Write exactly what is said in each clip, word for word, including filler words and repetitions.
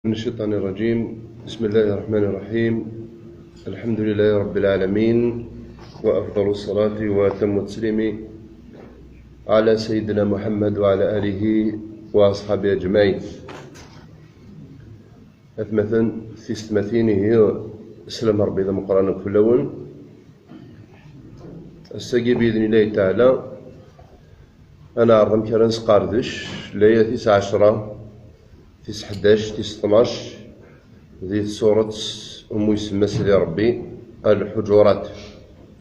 من الشيطان الرجيم. بسم الله الرحمن الرحيم. الحمد لله رب العالمين، وأفضل الصلاة وأتم التسليم على سيدنا محمد وعلى آله وأصحابه أجمعين. Atmaten, tisetmatin, ihi, sslam n Ṛebbi d ameqqran akk fell-awen. Ass-agi, bi idnillahi taɛala, ad neɛreḍ amek ara nesqerdec laya tis ɛecra, tis ḥdac, tis tnac, di tsurat umi isemma Sidi Ṛebbi Al-Ḥuǧurat.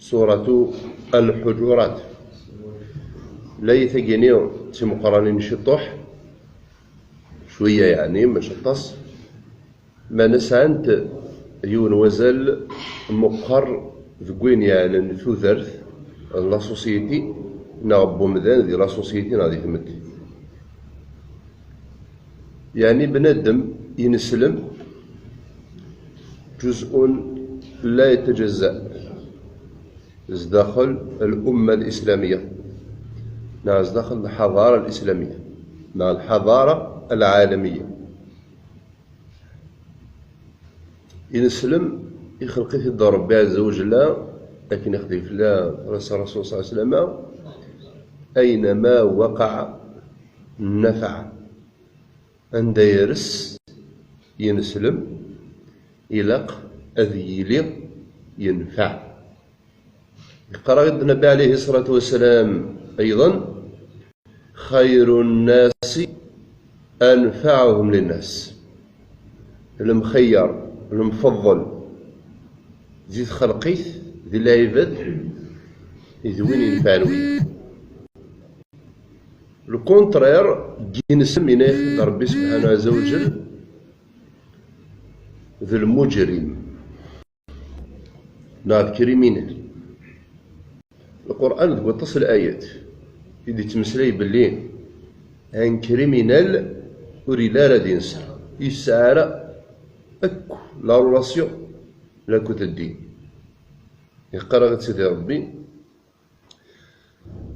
Suratu Al-Ḥuǧurat. Laya-tagi-ni d timeqqranin ciṭuḥ, cwiya yeɛni, mačči aṭas. Meɛna sɛant yiwen wazal meqqer deg wayen yeɛnan tudert, la société, neɣ n wemdan di la société neɣ di tmetti. Yeɛni bnadem ineslem جزء لا يتجزأ zdaxel الأمة الإسلامية, neɣ zdaxel الحضارة الإسلامية, neɣ الحضارة العالمية. Ineslem, ixleq-it-id Ṛebbi ɛezza wa jalla, akken i ɣ-d-yefla Rasul صلى الله عليه وسلم: أينما وقع نفع. Anda yers yineslem, ilaq ad yili yenfeɛ. Yeqqar-aɣ-d Nnbi عليه الصلاة والسلام أيضا: خير الناس أنفعهم للناس. Lemxeyyer, lemfeḍḍel di txelqit, di lɛibad, d win inefɛen wiyaḍ. Le contraire n yineslem, yenna-yak-d Ṛebbi سبحانه عز وجل, d lmuǧrim neɣ d criminel. Lqur'an deg waṭas n layat i d-yettmeslay belli un criminel ur yelli ara d ineslem, ur yesɛi ara akk la relation akked ddin. Yeqqar-aɣ-d Sidi Ṛebbi: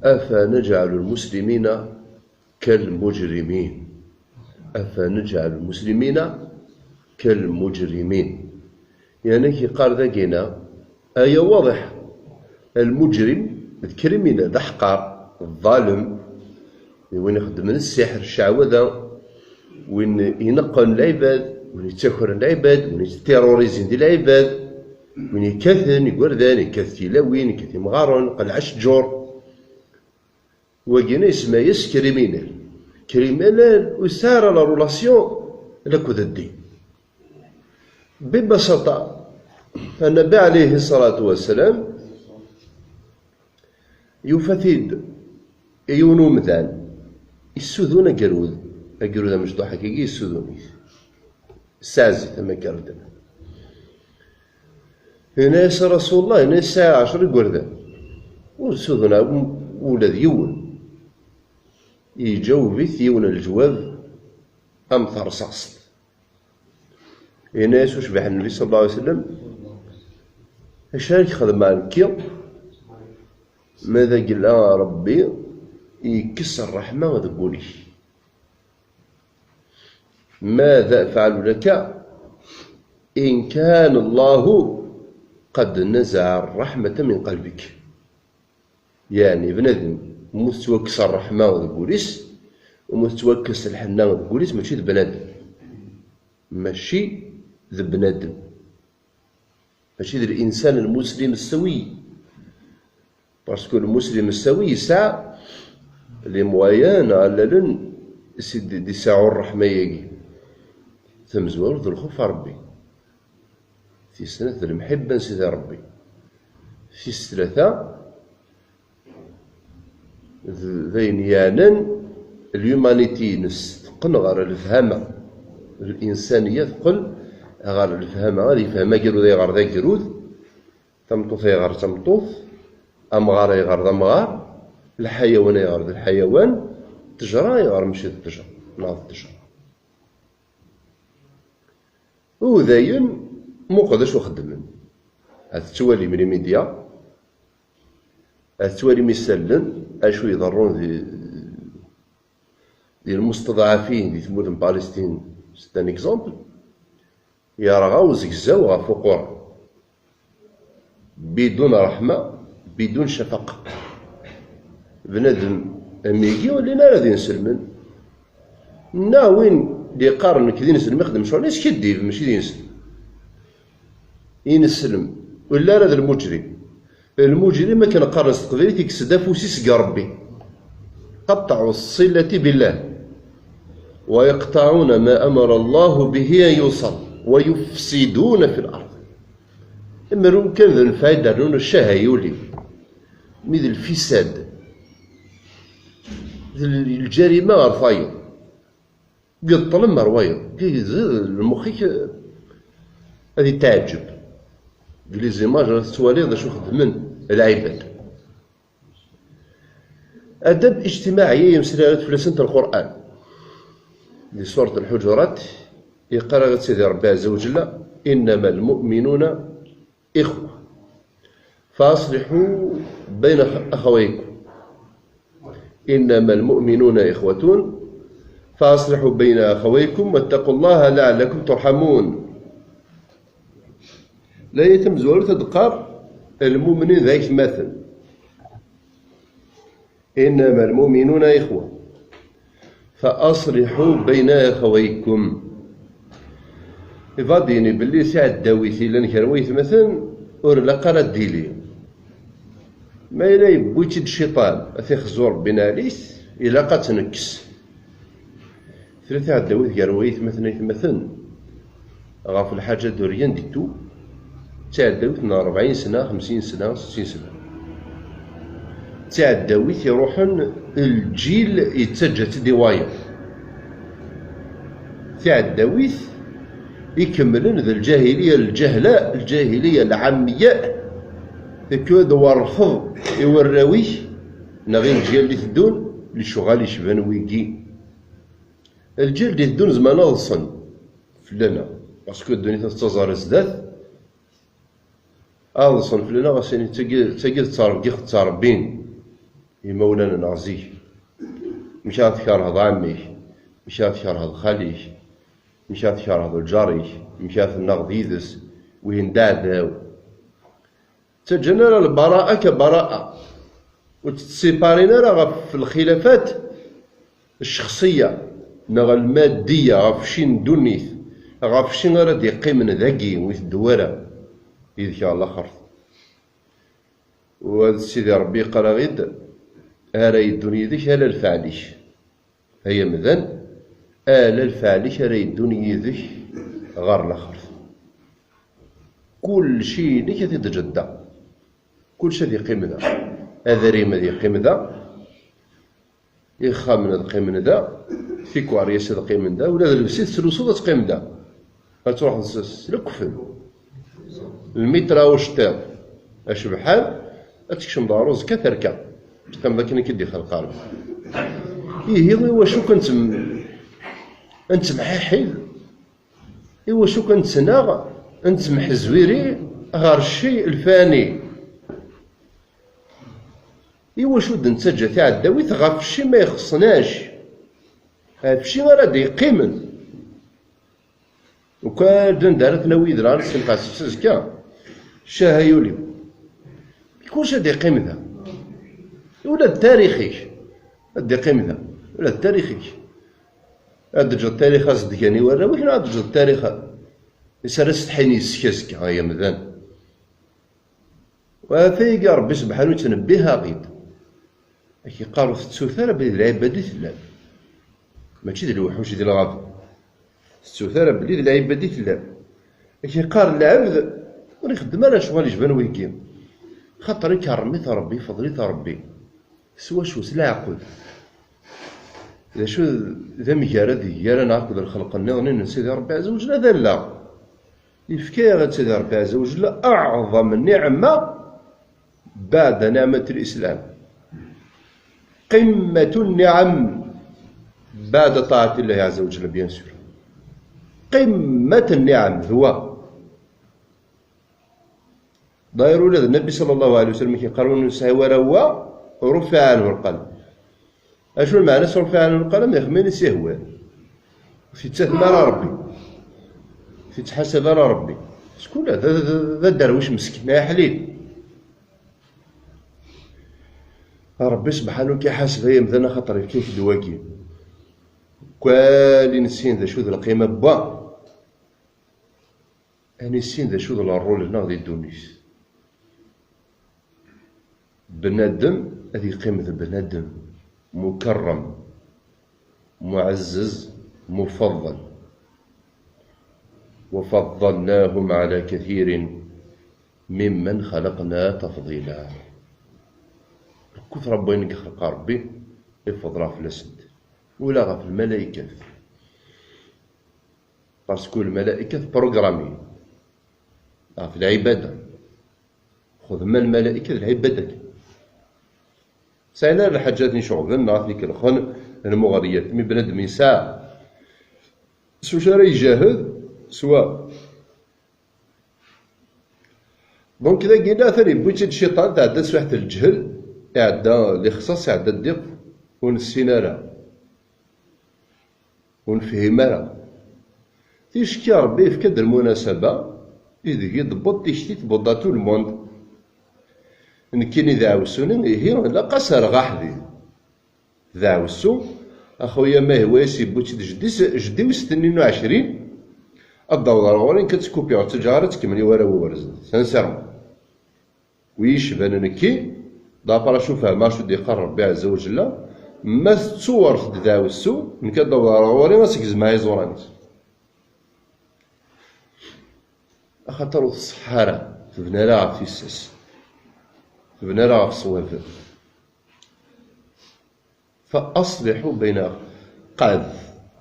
أفنجعل المسلمين كالمجرمين. أفنجعل المسلمين كالمجرمين. Yeɛni, ak-yeqqar dagina, aya waḍiḥ. Lmuǧrim d criminel, d aḥeqqar, d ḍalem, d win ixeddmen ssiḥr, ccɛwada, win ineqqen lɛibad, win yettakren lɛibad, win yettirurizin di lɛibad, win yekkaten igerdan, yekkat tilawin, yekkat imɣaren, qelɛa cǧur. Wagina isemma-yas criminel. Criminel ur yesɛi ara la relation akked ddin. Bibasaṭa, Nnbi عليه الصلاة والسلام yufa-t-id yiwen umdan, yessudun agrud, agrud amecṭuḥ akkagi yessudun-it. Ssaɛzi tamaggarda. Yenna-yas Rasulullah, yenna-yas: "Sɛiɣ ɛecra igerdan, ur ssudun ula d yiwen." Iǧaweb-it yiwen n leǧwab am terṣaṣt. Yenna-yas ucbiḥ Nnbi صلى الله عليه وسلم: "Acu ara k-xedmeɣ nekki ma d agella Ṛebbi yekkes ṛṛeḥma deg wul-ik?" "ماذا أفعل لك إن كان الله قد نزع الرحمة من قلبك؟" Yeɛni, bnadem, mu tettwakkes ṛṛeḥma deg wul-is, mu tettwakkes lḥenna deg wul-is, mačči d bnadem. Mačči d bnadem. Mačči d l'insan lmuslim ssawi. Parce que lmuslim ssawi yesɛa les moyens neɣ allalen s d-, d-isɛu ṛṛeḥma-agi. Tamezwarut d lxuf n Ṛebbi. Tis snat d lemḥibba n Sidi Ṛebbi. Tis tlata d, d ayen yeɛnan l'humanité-ines teqqen ɣer lefhama. L'insaniya teqqel ɣer lefhama. Ad yefhem agrud ayɣer d agrud, tameṭṭut ayɣer d tameṭṭut, amɣar ayɣer d amɣar, lḥayawan ayɣer d lḥayawan, ttejra ayɣer mačči d ttejra, neɣ d ttejra. U dayen, muqel d acu xeddmen. Ad tettwalim les médias, ad tettwalim isallen, acu iḍerrun di, di lmusteḍɛafin di tmurt n Palestine, c'est un exemple. Yerɣa uzegzaw ɣef uquran. Bidun ṛṛeḥma, bidun cafaq. Bnadem am wigi ur llin ara d inselmen. Neɣ win d-yeqqaren nekk d ineslem, ixeddem ccɣel, yeskiddib, mačči d ineslem. Ineslem, ur llin ara d lmuǧrim. Lmuǧrim, akken qqaren s teqbaylit, yekkes-d afus-is seg Ṛebbi. قطعوا الصلة بالله ويقطعون ما أمر الله به أن يوصل ويفسدون في الأرض. Imru kan d lfayda, rnun ccaha yuli. Mi d lfisad. D lǧarima ɣer tayeḍ. Yeṭṭlem ar wayeḍ. Lmux-ik ad yetɛeǧǧeb. Deg les images ara tettwaliḍ d acu xeddmen lɛibad. Adab ijtimaɛi i yemsalayen fell-asent Lqur'an. Di surat Lḥuǧurat, yeqqar-aɣ-d Sidi Ṛebbi ɛezza wa ǧella: إنما المؤمنون إخوة فأصلحوا بين أخويكم. إنما المؤمنون إخوة فأصلحوا بين أخويكم واتقوا الله لعلكم ترحمون. Laya tamezwarut ad d-qqar: lmumnin d aytmaten. إنما المؤمنون إخوة فأصلحوا بين أخويكم. Iba ad d-yini belli tiɛeddawit yellan gar waytmaten ur ilaq ara ad d-tili. Ma yella yewwi-tt-id cciṭan, ad t-ixzu Ṛebbi neɛl-it, ilaq ad tt-nekkes. Tella tiɛeddawit gar waytmaten aytmaten, ɣef lḥaǧa d-uryan di tout, d tiɛeddawit n ṛebɛin sna, xemsin sna, settin sna. D tiɛeddawit iruḥen lǧil yettaǧǧa-tt-id i wayeḍ. Tiɛeddawit ikemlen d lǧahiliya, lǧahla, lǧahiliya lɛammiya, tekkiḍ ad werfeḍ i warraw-ik neɣ i leǧyal i teddun lecɣal yecban wigi. Lǧil d-iteddun zemren ad ḍsen fell-aneɣ, parce que ddunit ad tettaẓ ar zdat, ad ḍsen fell-aneɣ, ad s-inin: "D tagi, d tagi d ttṛebbi i ɣ-ttṛebbin yimawlan-nneɣ zik. Amek ara tkerheḍ ɛemmi-k? Amek ara tkerheḍ xali-k? Amek ara tkerheḍ lǧar-ik? Amek ara tennaɣeḍ yid-s? Wihin d aɛdaw." Ttaǧǧan ara lbara'a ka bara'a. Ur tt-ssiparin ara ɣef lxilafat ccexṣiyya neɣ lmaddiya, ɣef cci n ddunit, ɣef cci ara d-yeqqimen dagi, ur iteddu ara yid-k ɣer laxert. U ad Sidi Ṛebbi yeqqar-aɣ-id: "Ara yeddun yid-k ala lfeɛl-ik." Ay amdan, ala lfeɛl-ik ara yeddun yid-k ɣer laxert. Kulci-inek ad t-id-teǧǧeḍ da. Kulci ad yeqqim da. Adrim ad yeqqim da. Ixxamen ad qqimen da. Tikeryas ad qqimen da. Ula d llebsa i tettlusuḍ ad teqqim da. Ad truḥeḍ s, s lekfen. Lmitra uceṭṭiḍ acebḥan, ad tekcmeḍ ɣer uẓekka terka. Teqqimeḍ akken i k-id-ixelq Ṛebbi. Ihi, iwacu kan nettem-, ad nettemḥiḥid? Iwacu kan nettnaɣ, ad nettemḥezwiri ɣer cci lfani? Iwacu d-nettaǧǧa tiɛeddawit ɣef cci ma ixeṣṣen-ac? Ɣef cci ara d-yeqqimen. Ukan d anda ara t-nawi yid-neɣ, ad nessenqes s azekka. Ccah ay ul-iw. Kulci ad yeqqim da. Ula d tarix-ik ad d-yeqqim da. Ula d tarix-ik. Ad d-teǧǧeḍ tarix azedgan i warraw-ik, neɣ ad d-teǧǧeḍ tarix is ara setḥin yes-k azekka, ay amdan? Ɣef wayagi Ṛebbi Sebḥanu yettnebbiha-ɣ-id. Ad k-yeqqar: "Ur tettut ara belli d lɛibad i tellam." Mačči d lewḥuc di lɣaba. "Tettut ara belli d lɛibad i tellam." Ad k-yeqqar: "Lɛebd ur ixeddem ara lecɣal yecban wigi, xaṭer ikerrem-it Ṛebbi, ifeḍl-it Ṛebbi." S wacu? S leɛqel. D acu d amgarad gar-aneɣ akked lxelq nniḍen n Sidi Ṛebbi Ɛezza wa Ǧella? D allaɣ. Yefka-yaɣ-d Sidi Ṛebbi Ɛezza wa Ǧella أعظم نعمة بعد نعمة الإسلام. قمة النعم بعد طاعة الله عز وجل، bien sûr. قمة النعم هو. D'ailleurs, ula d Nnbi صلى الله عليه وسلم, mi k-yeqqar: "Ur nesɛi ara wa, رفع عنه القلم." Acu lmeɛna-s: "رفع عنه القلم"? Ixemmin-is ihwan. Ur t-yettatem ara Ṛebbi. Yettḥasab ara Ṛebbi. Sekula d, d, d, d aderwic meskin, ay aḥlil. Ṛebbi sebḥanu k-iḥaseb ay amdan, axaṭer yefka-k-d wagi. Kwali nessin d acu d lqima n wa. Ad nissin d acu d lerrul-nneɣ di ddunit. Bnadem ad yeqqim d bnadem, mukarram, muɛezzez, mufaḍḍel. وفضلناهم على كثير ممن خلقنا تفضيلا. Lkutṛa n wayen i yexleq Ṛebbi, ifeḍl fell-asent, ula ɣef lmalaykat. Parce que lmalaykat programmin ɣef lɛibada. Xedma lmalaykat d lɛibada kan. Sɛin ara lḥaǧat n iceɣben neɣ ad ten-ikelxen lmuɣriyat, mi bnadem yesɛa s wacu ara ijahed, s wa. Donc dagi la atan yewwi-tt-id cciṭan, tɛedda teswiɛt n lǧehl, iɛedda lixṣaṣ, iɛedda ddiq, ur nessin ara. Ur nefhim ara. Ticki Ṛebbi yefka-d lmunasaba ideg i d-tewweḍ tikti, tewweḍ à tout le monde. Nekkini d aɛewsu-nni, ihi ilaq ad s-rreɣ aḥdid. D aɛewsu, a xuya, ma ihwa-yas yewwi-tt-id jeddi-s, jeddi-w s tnin u ɛecrin, ad d-taweḍ ar ɣur-i, nekk ad tt-kupiɣ, ur ttaǧǧaɣ ara ad tkemmel i warraw-iw ar zdat. Sincèrement. Wi yecban nekki, d'après acu fehmeɣ acu d-iqqar Ṛebbi ɛezza wa jella, ma tettuwreḍ-d d aɛewsu, nekk ad d-aweḍ ar ɣur-i, ad s-gezmeɣ iẓuran-is. Axaṭer ur tṣeḥḥa ara, tebna ara ɣef tissas. Tebna ara ɣef ṣṣwab. فأصلحوا بين، qeɛɛed,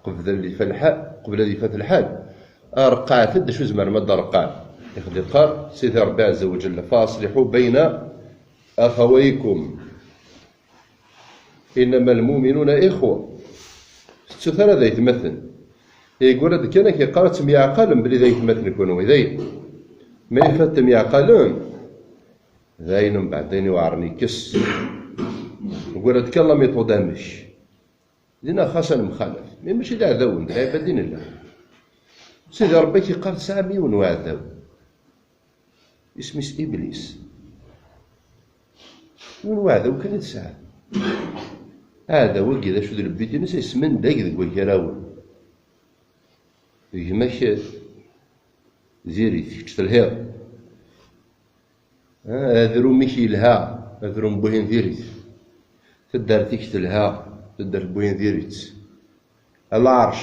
qbel ad ifat lḥal, qbel ad ifat lḥal. Ar qeɛɛed-d acu tzemrem ad d-reqqɛem. Ixd iqqar Sidi Ṛebbi ɛezza wa jella, فأصلحوا بين أخويكم إنما المؤمنون إخوة. Tettut ara d aytmaten. Yeggul-d kan ad k-iqqar ad temyeɛqalem belli d aytmaten kunwi, dayen. Ma ifat temyeɛqalem, dayen, mbeɛd ayen iweɛren yekkes. Ugar ad tkellem iṭudamek. Dinna xas ad nemxalaf, mais mačči d aɛdawen, d lɛibad i nella. Sidi Ṛebbi ak-iqqar tesɛam yiwen uɛdaw. Isem-is Iblis. Yiwen uɛdaw kan i tesɛam. Aɛdaw-agi d acu d lbit-ines? Ismendag deg wakal-awen. Gma-k diri-t, kečč telhiḍ. Ah, adrum-ik yelha, adrum n Buhin diri-t. Taddart-ik telha, taddart n Buhin diri-tt. A lɛerc,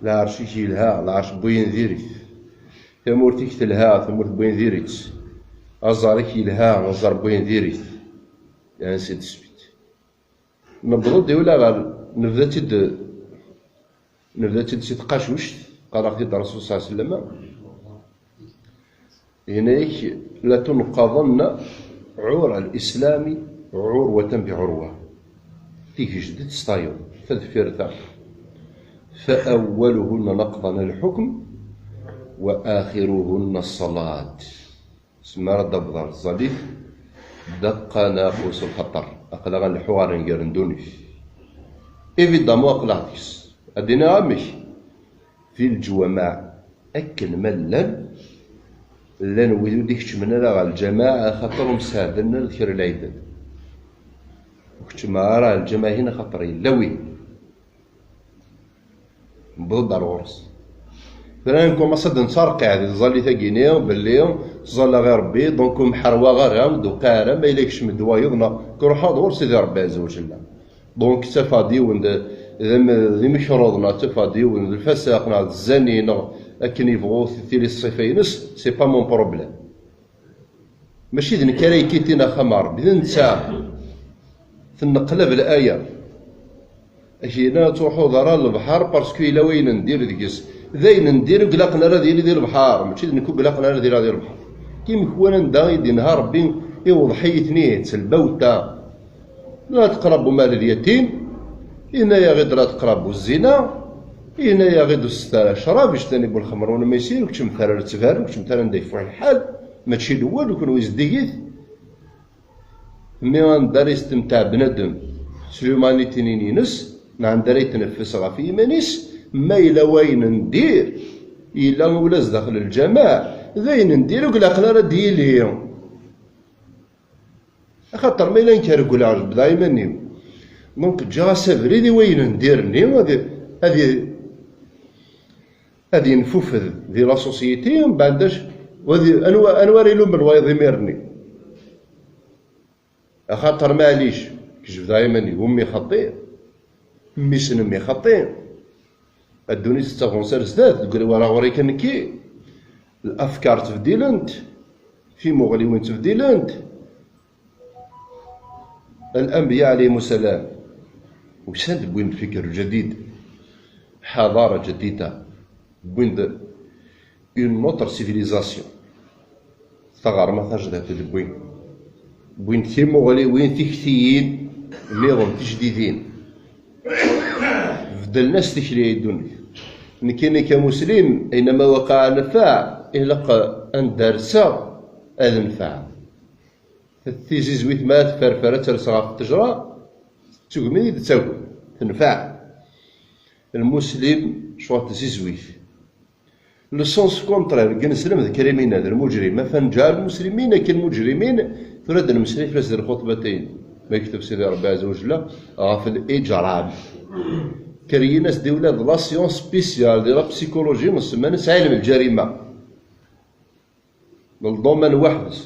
lɛerc-ik yelha, lɛerc n Buhin diri-t. Tamurt-ik telha, tamurt n Buhin diri-tt. Aẓar-ik yelha, aẓar n Buhin diri-t. Ainsi de suite. Newweḍ-d i ulaɣal, nebda-tt-id, nebda-tt-id si tqacuct, qqar-aɣ-t-id Rasul صلى الله عليه وسلم. Yenna-yak, لتنقضن عور الإسلام عروة بعروة. Tigejdet s tayeḍ, ta deffir ta. فأولهن نقضا الحكم وآخرهن الصلاة. Sma ara d-abḍer ẓẓalit, daqqa neɣ ɣus lxaṭer. Aql-aɣ ad nleḥḥu ɣer nnger n ddunit. Évidemment, aql-aɣ deg-s. Ad d-iniɣ amek? Di leǧwameɛ, akken ma llan, llan wid ur d-ikeččmen ara ɣer lǧamaɛ, axaṭer ur msehden ara d kra n lɛibad. Ur keččmeɣ ara ɣer lǧamaɛ-ihin, axaṭer yella win. Newweḍ-d ar ɣur-s. Tura nkumaṣ ad nettarqiɛ di tẓallit-agi-ni, belli ttẓallaɣ i Ṛebbi, donc ur mḥerwaɣ ara, ur d-uqiɛ ara, ma yella yekcem-d wayeḍ, neɣ k-ruḥeɣ-d ɣur Sidi Ṛebbi ɛezza wa jalla. Donc ttafeɣ-d yiwen d, d am-, d imekruḍ, neɣ ttafeɣ-d yiwen d lfasiq, neɣ d zzani, neɣ akken yebɣu tili ṣṣifa-ines, c'est pas mon problème. Mačči d nekk ara yekkitin axxam n Ṛebbi, d netta. Tenneqlab laya. Ak-yenna ad truḥuḍ ara lebḥer, parce que yella wayen n dir deg-s. D ayen n dir ur ilaqen ara ad yili di lebḥer, mačči d nekk ur ilaqen ara ad iliɣ di lebḥer. Kim kwan anda i d-inha Ṛebbi i uḍḥiyat-nni, d lbawta. لا تقربوا مال اليتيم, yenna-yaɣ-id لا تقربوا الزنا, yenna-yaɣ-id ur sset ara ccrab, اجتنبوا الخمر والميسر, ur keččmet ara lettber, ur keččmet ara anda yeffeɣ lḥal, mačči d wal, kenwi zeddigit. Mi anda ara yestemteɛ bnadem s l'humanité-nni-ines, neɣ anda ara yetneffes ɣef yiman-is, ma yella wayen n dir, Yella ula zdaxel lǧameɛ, d ayen n diri ur ilaq ara ad d-yili. Axaṭer ma yella nekk regleɣ, jebdeɣ iman-iw. Donc, ǧǧiɣ-as abrid i wayen n dir-nni, ad, ad, ad yenfufed di la société, mbeɛd acu, ad, anwa, anwa ara ilumen wayeḍ imir-nni? Axaṭer maɛlic, jebdeɣ iman-iw, mmi xaṭi, mmi-s n mmi xaṭi. Ddunit tettavansi ar zdat, deg ur ɣur-i kan nekki. Lafkar ttbeddilent, timuɣliwin ttbeddilent. Al-anbiya ɛalayhimu ssalam, usan-d, wwin-d fikr jadid, ḥadara jadida, wwin-d une autre civilisation. Taɣerma tajdiṭ i d-wwin. Wwin-d timuɣliwin tiktiyin nniḍen tijdidin. Beddlen-as tikli i ddunit. Nekkini kamuslim, aynama waqaɛ nfaɛ, ilaq anda rseɣ ad nfeɛ. Tizizwit ma tferfer ad ters ɣef ttejra, d tugmi i d-ttagem, tenfeɛ. Lmuslim, ccɣel tizizwit. Le sens contraire, deg ineslem d criminel, d lmuǧrim. Afa neǧɛel lmuslimin akken muǧrimin, tura ad d-nemmeslay fell-as di lxuṭbat-ayin. Ma yekteb Sidi Ṛebbi Ɛezza wa Jella ɣef l-iǧram. Keryin-as-d i ula d la science spéciale di la psychologie, semman-as ɛilm lǧarima. D ldomaine weḥd-s.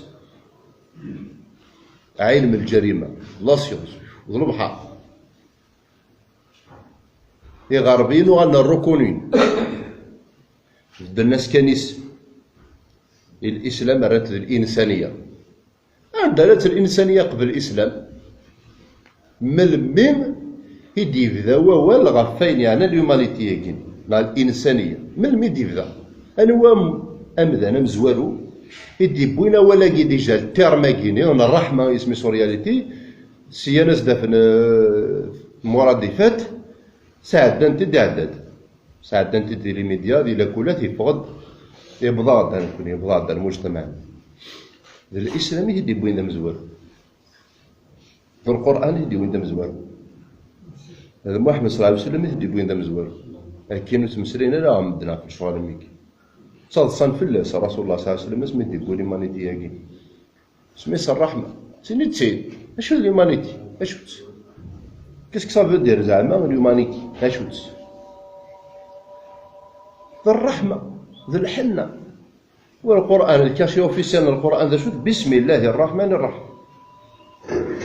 Ɛilm lǧarima, la science, d lebḥer. Iɣerbiyen uɣalen rrukunin. Bedden-as kan isem. I lislam rran-t d linsaniya. Anda rran-t linsaniya qbel lislam? Melmi i d-yebda wawal ɣef wayen yeɛnan l'humanité-agi, neɣ l'insaniya? Melmi i d-yebda? Anwa am-, amdan amezwaru i d-yewwin awal-agi, déjà, le terme-agi-nni n ṛṛeḥma, isem-is en réalité, sya ad s-d-afen, euh, muradifat, sɛeddan-t-id, iɛedda-d. Sɛeddan-t-id di limidya, di lakulat, yeffeɣ-d, yewweḍ-aɣ-d nekkni, yewweḍ-aɣ-d lmujtamaɛ. D lislam i t-id-yewwin d amezwaru. D Lqur'an i t-id-yewwin d amezwaru. D Muḥemmed ṣalla Llahu ɛalayhi wa sallam i t-id-yewwin d amezwaru. Akken ur ttmeslayen ara ɣer medden ɣef lecɣal-nni. Ttaḍsan fell-as Rasulullah ṣalla Llahu ɛalayhi wa sallam asmi i d-yewwi l'humanité-agi. Isem-is ṛṛeḥma. Sini-tt-id. Acu d l'humanité? Acu-tt? Qu'est-ce que ça veut dire zeɛma l'humanité? Acu-tt? D ṛṛeḥma, d lḥenna. Wa Lqur'an, le cachet officiel n Lqur'an d acu-t? Bismillahi ṛṛeḥmani ṛṛeḥim.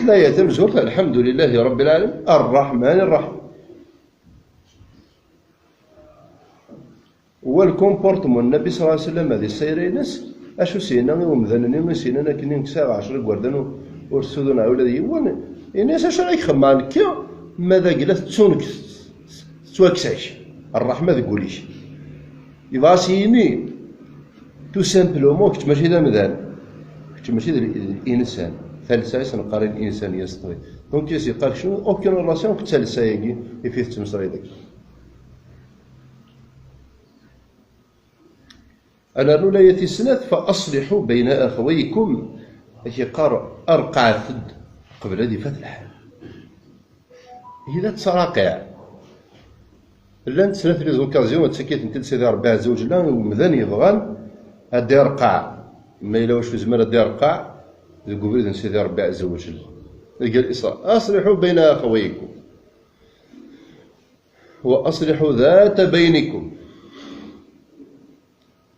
Laya tamezwarut, alḥamdulillahi ṛebbil ɛalamin, ṛṛeḥmani ṛṛeḥim. Wa le comportement n Nnbi ṣalla Llahu ɛalayhi wa sallam di ssira-ines, acu s-yenna i umdan-nni i s-yennan akken i nekk sɛiɣ ɛecra n igerdan ur, ur ttudun ula d yiwen, yenna-yas: "Acu ara k-xedmeɣ nekki ma d agla tettun-, tettwakkes-ak ṛṛeḥma deg wul-ik?" Yebɣa a s-yini, tout simplement, kečč mačči d amdan, kečč mačči d l-, d insan, talsa i s-neqqar i linsaniya s teqbaylit. Donc, i s-yeqqar kečč, aucune relation akked talsa-agi i f-, i tettmeslayeḍ akka. Ad nernu layat tis snat, "Fa aṣliḥu bayna axawaykum", ad k-yeqqar: "Ṛeqqɛet-d qbel ad ifat lḥal." Ila ttaraqiɛ. Llant snat les occasions, ad tt-id-yekkit Sidi Ṛebbi Ɛezza wa Jella i umdan yebɣan ad d-iṛeqqeɛ. Ma yella wacu yezmer ad d-iṛeqqeɛ deg ubrid n Sidi Ṛebbi Ɛezza wa Jella. Deg Al-Isra: "Aṣliḥu bayna axawaykum." "Wa aṣliḥu ḍata baynikum."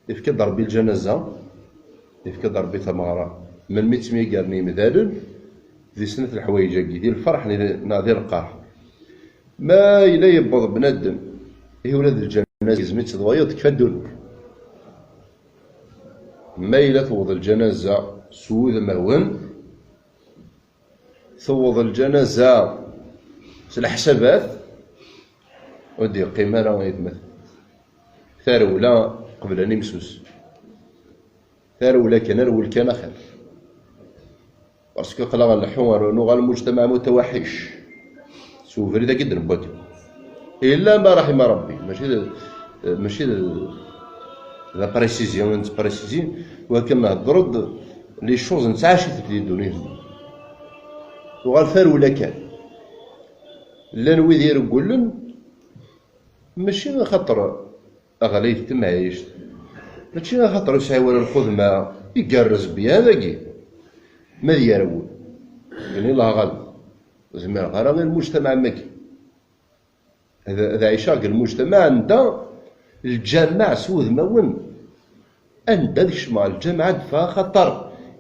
Yefka-d Ṛebbi lǧanaza, yefka-d Ṛebbi tameɣra. Melmi ttemyagaren yimdanen di snat leḥwayeǧ-agi, di lferḥ neɣ di lqerḥ. Ma yella yewweḍ bnadem i ula d lǧanaza, yezmi-tt d wayeḍ, tekfa ddunit. Ma yella tewweḍ lǧanaza s wudmawen, tewweḍ lǧanaza s leḥsabat, ur d-yeqqim ara yetma-tneɣ. Tarewla qbel ad nimsus. Tarewla kan, rwel kan axir. Parce que aql-aɣ nleḥḥu ar nuɣal mujtamaɛ mutawaḥic. S ubrid-agi d-newwa kan. Illa ma raḥima Ṛebbi, mačči d, mačči d, d la précision, nettprécisi, wakken nhedder-d les choses nettɛac-itent di ddunit-nni. Tuɣal tarewla kan. Llan wid iregglen, mačči axaṭer ɣlayet temɛict. Mačči axaṭer ur sɛiɣ ara lxedma, igerrez bya dagi. Ma d yerwel, bni laɣal, ur zmireɣ ara i lmujtamaɛ am wagi. Ad, ad ɛiceɣ deg lmujtamaɛ anda lǧameɛ s wudmawen, anda ad kecmeɣ lǧameɛ ad ffɣeɣ, axaṭer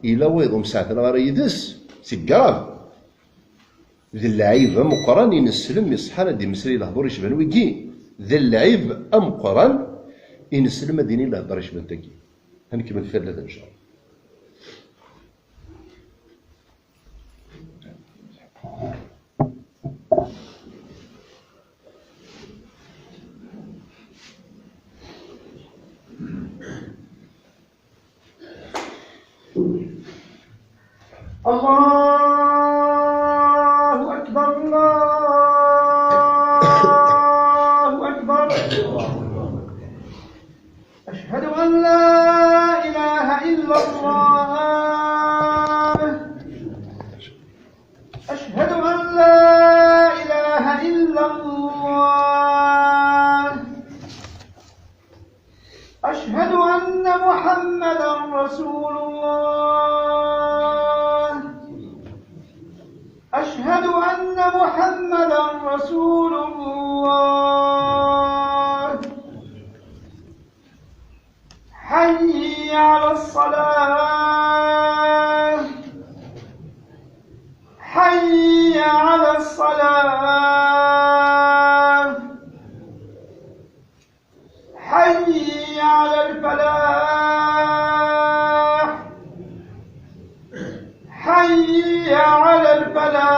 yella wayeḍ ur mseɛtaleɣ ara yid-s, seg grave. D lɛib ameqqran i neslem iṣeḥḥan ad d-imeslay lehdur icban wigi. D lɛib ameqqran i neslem ad d-ini lehdur icban tagi. Ad nkemmel fell-as, incallah. الله أكبر، الله أكبر. أشهد أن لا إله إلا الله. أشهد أن لا إله إلا الله. أشهد أن محمدا رسول الله. أشهد أن محمدا رسول الله. حي على الصلاة. حي على الصلاة. حي على الفلاح. حي على الفلاح.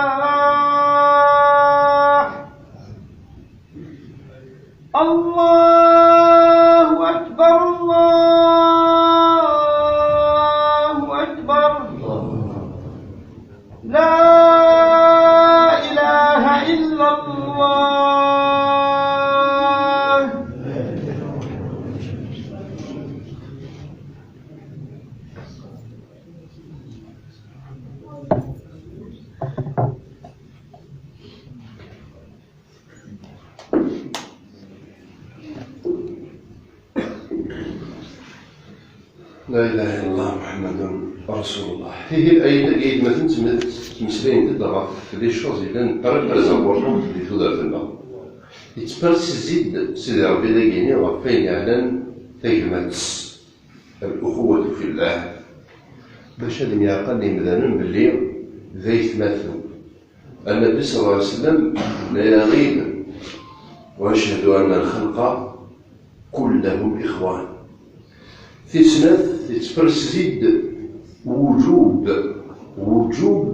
الله أكبر، الله أكبر. لا إله إلا الله. La ilaha illallah Muḥemmadun Rasulullah. Ihi, ay, ay, aytmaten ttmeslayen-d ɣef les choses yellan très, très importantes di tudert-nneɣ. Yettpersizi-d Sidi Ṛebbi dagini ɣef wayen yeɛnan tagmat-s, al-uxuwwatu fillah, bac ad myeɛqalen yimdanen belli d aytmaten. Annabi ṣalla Llahu ɛalayhi wa sallam yenna-yaɣ-id: "Wa ashhadu anna al-xalqa kullahum ixwan." Tis snat, yettpersizi-d wujub, wujub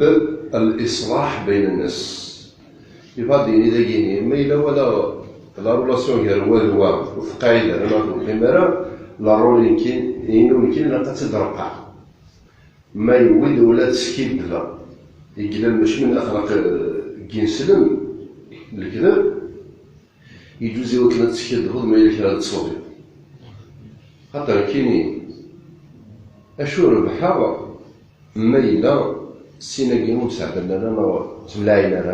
al-iṣlaḥ bayna nnas. Yebɣa ad d-yini dagini, ma yella wala la relation gar wa d wa ur teqɛid ara, ma ur teqim ara, la rôle-inu nekkini ilaq ad tt-id-reqqeɛ. Ma yewwi-d ula d skiddbeɣ, i yellan mačči min axlaq, eh, n yineslem, lekdeb, yeǧuz i wakken ad teskiddbeḍ ma yella kra ad tṣubiḍ. Xaṭer nekkini, acu rebḥeɣ ma yella sin-agi ur mseɛdalen ara, neɣ ur ttemlaɛin ara,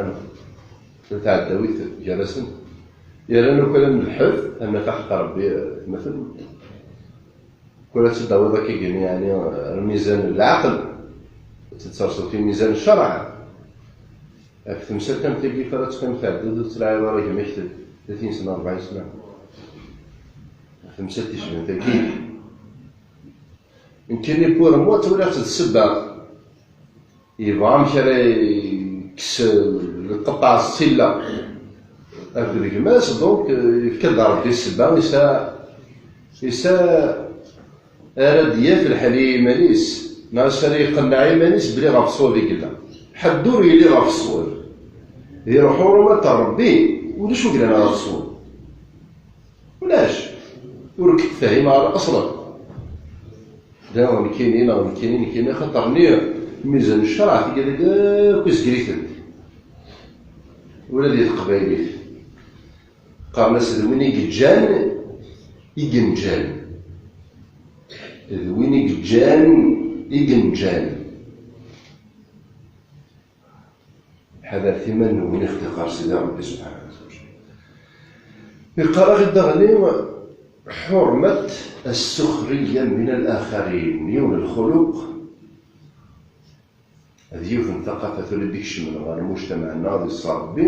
neɣ tɛeddawit gar-asen? Yerna akk ala lḥef, am iqaḥ Rebbi, eh, atmaten. Kul ad tt-id-tawiḍ akka gini, yeɛni, ar lmizan n leɛqel, ad tt-id-terseḍ fi mizan n ccreɛ. Ɣef temsalt am tagi, f ara teqqim tɛeddiḍ ur tettlaɛiḍ ara gma-k tlatin sna, rebɛin sna. Ɣef temsalt icban tagi. Nekkini, pour moi, ttwaliɣ-tt d ssebba. Yebɣa amek ara yekkes lqeṭṭeɛ s illa akked gma-s, donc, euh, yefka-d Ṛebbi ssebba, yesɛa, yesɛa ara d-yaf lḥal i yiman-is, neɣ yesɛa ara iqenneɛ iman-is belli ɣef ṣṣwab i yella. Ḥedd ur yelli ɣef ṣṣwab. Di lḥurumat n Ṛebbi, ulac ur yellan ɣef ṣṣwab. Ulac. Ur k-tefhim ara aṣlan. Da nekkini, neɣ nekkini, nekkini, xaṭer-nni mizan n ccreɛ, tigad-agi akk izger-itent. Ula di teqbaylit. Qqaren-as d win i yeǧǧan, i yenǧan. D win i yeǧǧan, i yenǧan. Ḥadret iman-nwen, i ɣ-d-iqqar Sidi Ṛebbi subḥanahu wa taɛala. Iqqar-aɣ-id daɣen, Ḥurmat as-suxriya min al-axarin, yiwen n lxuluq, d yiwet n taqafa tura i d-ikecmen ɣer lmujtamaɛ-nneɣ di ṣṣerbi,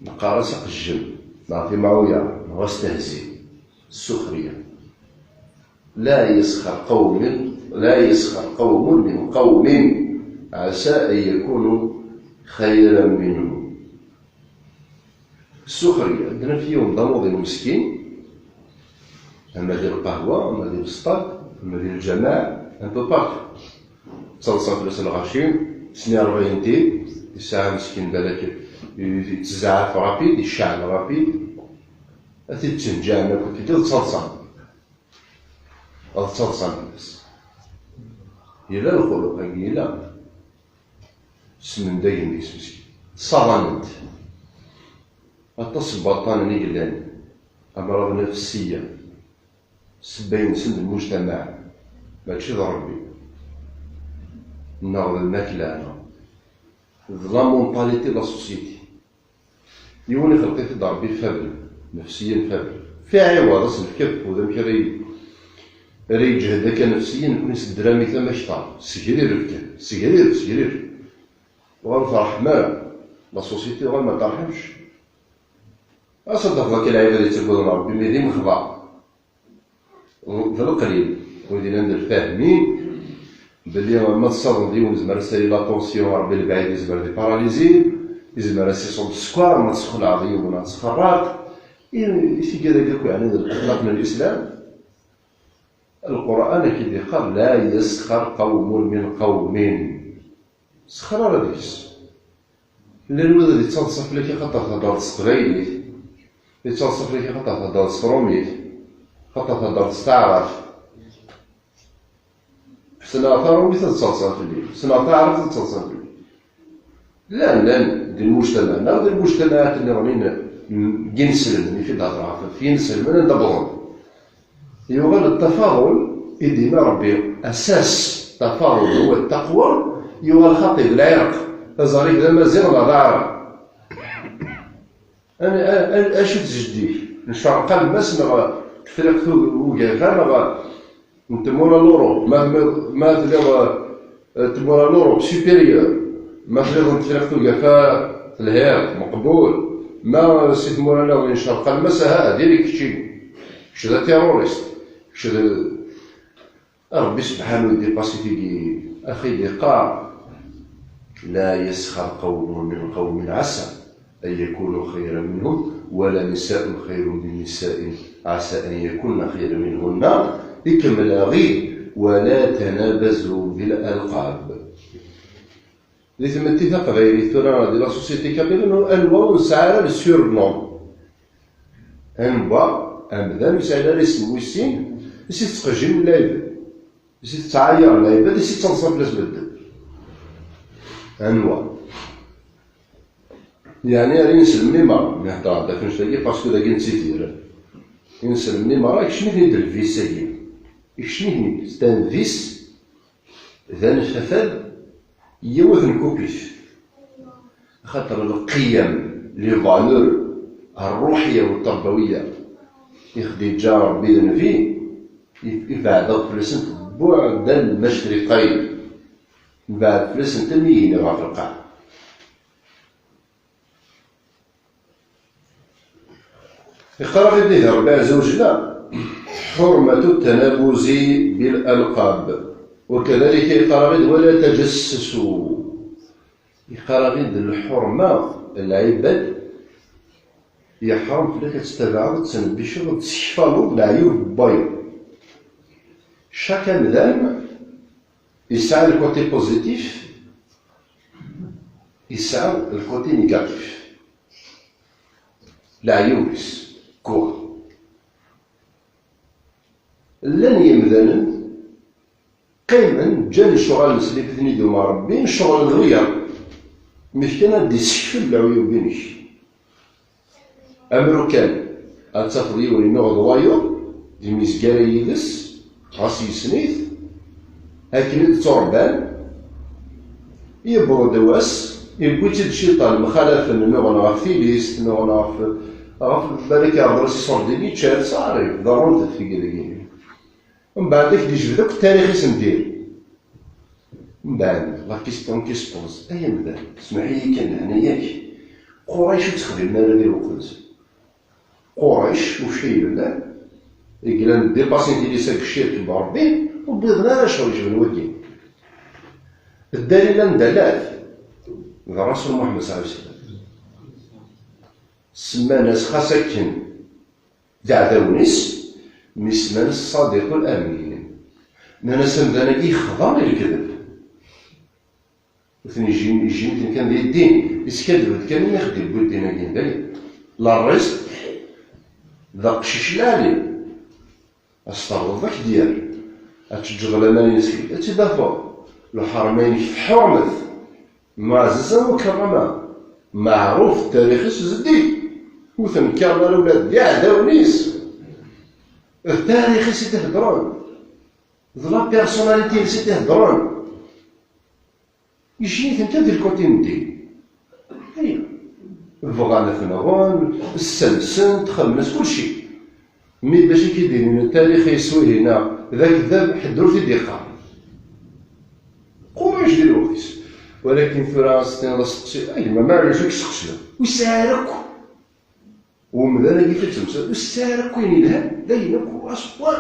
neqqar-as aqejjem, neɣ timɛuya, neɣ astehzi, ssuxriya. La yesxer qawmin, la yesxer qawmun min qawmin, ɛasa an yakunu xayran minhum. Ssuxriya, ad d-naf yiwen d amuḍin meskin, ama di lqahwa, ama di lesṭad, ama di lǧamaɛ, un peu partout. Ttaḍsan fell-as lɣaci, sni rebɛin ti, yesɛa meskin balak yettzeɛɛef rapid, yecɛel rapid, ad t-id-ttenǧaɛen akk, ad t-id-ttaḍsan. Ad ttaḍsan fell-as. Yella lxuluq-agi, yella. Smendagen deg-s meskin. Ṣṣaḍanen-t. Aṭas n waṭṭanen i yellan. Amraḍ nafsiya. Ssebba-nsen d lmujtamaɛ. Mačči d Ṛebbi. Neɣ d lmakla, neɣ d la mentalité de la société. Yiwen ixelq-it-id Ṛebbi faible, nefsiyen faible. Fi ɛiwaḍ, ad s-nefk afud, amek ara yi-, ara yeǧhed akka nefsiyen, nekni s ddram-it amaktaṛ. Segrireb kan, segrireb, segrireb. Uɣal ur terḥem ara. La société uɣal ma terḥemx. As ad d-tafeḍ akka lɛibad yettaggaden Ṛebbi, mi d imexḍa. D leqlil, wid yellan d lfahmin, belli ma tessaḍeḍ yiwen, yezmer ad s-tali la tension, Ṛebbi lebɛid, yezmer di paralizi, yezmer ad s-iṣubb sskeṛ, ma tessexlaɛeḍ yiwen ad txerraq. I, i tigad-agi akk, yeɛni d lqeṭlat n Lislam. Lqur'an ad k-id-iqqar: "La yesxer qawmun min qawmin." Sxer ara deg-s. Llan wid ad yettaḍsa fell-ak axaṭer theddreḍ s teqbaylit, yettaḍsa fell-ak axaṭer theddreḍ s trumit, axaṭer theddreḍ s taɛrabt. Ssneɣ tarumit ad ttaḍsan fell-i, ssneɣ taɛrabt ad ttaḍsan fell-i. Llan, llan di lmujtamaɛ, neɣ di lmujtamaɛat nniḍen n yinselmen, i k-id-hedreɣ ɣef yinselmen anda wwḍen. Yuɣal ttafaḍul i d-yenna Ṛebbi, asas, ttafaḍul huwa ttaqwa, yuɣal xaṭi d lɛirq, aẓar-ik d amaziɣ neɣ d aɛrab. An-, an-, an-, acu-t jeddi-k? N Ccerq Almas neɣ Tefriqt Ugafa neɣ n tmura n Lurup? Ma, ma, ma tliḍ, eh, tmura n Lurup supérieur, ma tliḍ n Tefriqt Ugafa telhiḍ, meqbul. Ma si tmura nniḍen n Ccerq Almas, aha, diri kečči. Kečč d atirurist. Kečč d, Ṛebbi sebḥanu idipasi-t-igi, axi d-iqqar: "La yesxer qawmun min qawmin, ɛasa an yakunu xayran minhum, wala nisa'un xayrun min nisa'in, ɛasa an yakunna xayran minhunna." Ikemmel aɣi: "Wala tanabazu bil alqab." Di tmetti taqbaylit tura, di la société kabyle, anwa ur nesɛi ara le surnom? Anwa amdan ur yesɛi ara isem wis sin, i s-yettqejjim lɛibad, i s-yettɛayar lɛibad, i s-yettaḍsa fell-as medden? Anwa? Yeɛni ar inselmen i merra, mi heddreɣ-d ɣef annect-agi, parce que dagi nettidir. Inselmen i merra, ikcem-iten-id lvis-agi. Ikcem-iten-id, c'est un vice. D anfafad, yiwet n kupit. Axaṭer lqiyam, les valeurs الروحية والتربوية i ɣ-d-yeǧǧa Ṛebbi d Nnbi, i, ibeɛdeɣ fell-asent buɛda lmacriqayn. Nbeɛd fell-asent am yigenni ɣef lqaɛa. Iqqar-aɣ-id ihi Ṛebbi ɛezza wa jella: "حرمة التنابز بالألقاب". وكذلك iqqar-aɣ-id: "ولا تجسسوا". Iqqar-aɣ-id lḥurma, lɛibad, yeḥṛem fell-ak ad tettabaɛeḍ, ad tnebbiceḍ, ad tessekfaleḍ leɛyub n wayeḍ. Chaque amdan yesɛa le côté positif, yesɛa le côté négatif. Leɛyub-is, quoi. Llan yemdanen qqimen, ǧǧan lecɣal-nsen i ten-id-yumeṛ Ṛebbi, ceɣlen wiyaḍ. Mi fkan ad d-isekfel leɛyub-inek. Amru kan, ad tafeḍ yiwen yennuɣ d wayeḍ, d imizgara yid-s, ɣas yessen-it, akken i d-ttuṛebban, yewweḍ-d wass, yewwi-tt-id cciṭan mxalafen, nnuɣen ɣef tilist, nnuɣen ɣef, Ɣef balak iɛreḍ-as iṣurdiyen, yečča-t, ṣaḥi, ḍerrunt-d tigi dagi. Mbeɛd ad k-d-ijbed akk tarix-is n dir. Mbeɛd, la question qui se pose, ay amdan, smeḥ-iyi kan, leɛnaya-k, Qurayc ur ttxeddimen ara di lweqt-nsen. Qurayc, ucayben, i yellan dépassé tilisa deg ccirk n Ṛebbi, ur wwiḍen ara acu icben wagi. Ddalil anda llat, d Rasul Muḥemmed صلى الله عليه وسلم. Semman-as xas akken d iɛdawen-is, mi semman-as Ṣadiq ul-Amin. Nnan-as amdan-agi yexḍa i lekdeb. Ur ten-ijin, ijin-iten kan di ddin, yeskaddeb-d kan imi xed-iwwi ddin-agi dayen. La rrizq d aqcic lɛali. Ad s-terḍeḍ ad k-d-yerr. Ad teǧǧeḍ laman-ines, ad tt-id-tafeḍ. Lḥerma-inek tḥurmet. Muɛezza mukerrama. Meɛruf tarix-is zeddig. Ur tenkiṛen ara ula d iɛdawen-is. D tarix-is i d-iheddren. D la personnalité-ines i d-iheddren. Yejji-iten kan di lkuti n ddin. Aya. Bɣan ad t-nɣen, sselsen-t, xedmen-as kulci. Mi bac i k-id-inin tarix yeswi hina d akeddab, ḥedd ur t-id-iqqar. Qurayc di lweqt-is. Walakin tura ad s-tiniḍ asteqsi, a gma, ma ɛlac i k-sqeslen? Ur yesɛi ara akk. Umdan-agi tettemsal, ur yesɛi ara akk ayen yelhan, d ayen akk aṣewwar,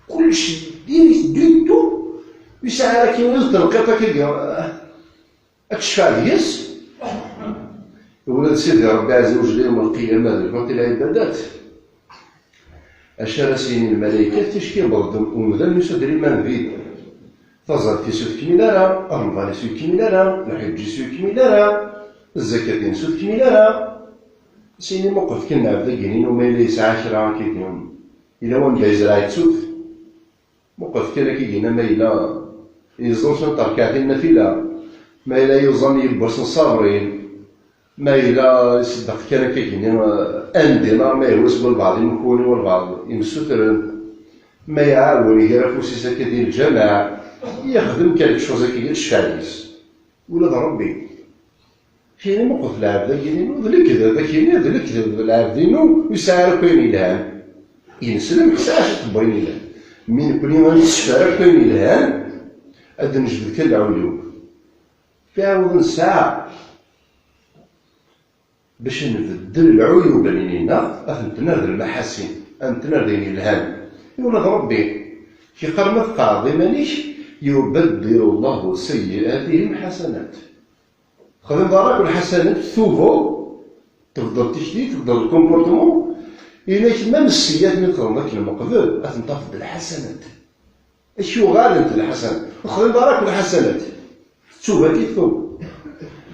kullec diri-t du tout, ur yesɛi ara akken yiwet tenqiṭ akka, ad tecfeɛ deg-s. Ula d Sidi Ṛebbi Ɛezza wa Jell yawm lqiyama d lbaṭi lɛibadat. Acu ara s-yini lmalaykat? Ticki yewweḍ-d umdan yusa-d liman vide. Taẓallit-is ur tekmil ara, Remḍan-is ur yekmil ara, lḥeǧǧ-is ur yekmil ara, zzakat-ines ur tekmil ara. Sini muqlet kan lɛebd-agi-inu ma yella yesɛa kra akkagi. Yella wanda yezreɛ yettu-t. Muqlet kan akkagi-ina ma yella yeẓẓul cwiṭ rrkaɛtin nafila, ma yella yuẓam yiwwas n ṣṣabrin, ma yella iṣeddeq kan akkagi-nni, eh, un dinar ma yehwa seg walbeɛḍ imkuni walbeɛḍ imsutren, ma iɛawen iger afus-is akka di lǧameɛ, yexdem quelque chose akkagi tecfeɛ deg-s. Ula d Ṛebbi. Kini muqlet lɛebd-agi-inu, d lekdeb akini, d lekdeb lɛebd-inu, ur yesɛi ara akk ayen yelhan. Ineslem yesɛa cwiṭ n wayen yelhan. Mi nekni ur nescef ara akk ayen yelhan, ad d-nejbed kan lɛuyub. Fi ɛawed nesɛa bac nbeddel lɛuyub-nni-nneɣ, ad tent-nerr d lmaḥasin, ad tent-nerr d ayen yelhan. I ula d Ṛebbi, yeqqar ma tqeɛɛed iman-ik, يبدل الله سيئاتهم حسنات. Xdem barak lḥasanat, tubeḍ, tebdel tikti, tebdel comportement, inak ma messiyat mi txedmeḍ akken meqbel, ad tent-tafeḍ d lḥasanat. Ak-yuɣalent d lḥasanat. Xdem barak lḥasanat. Tettuba ki tub.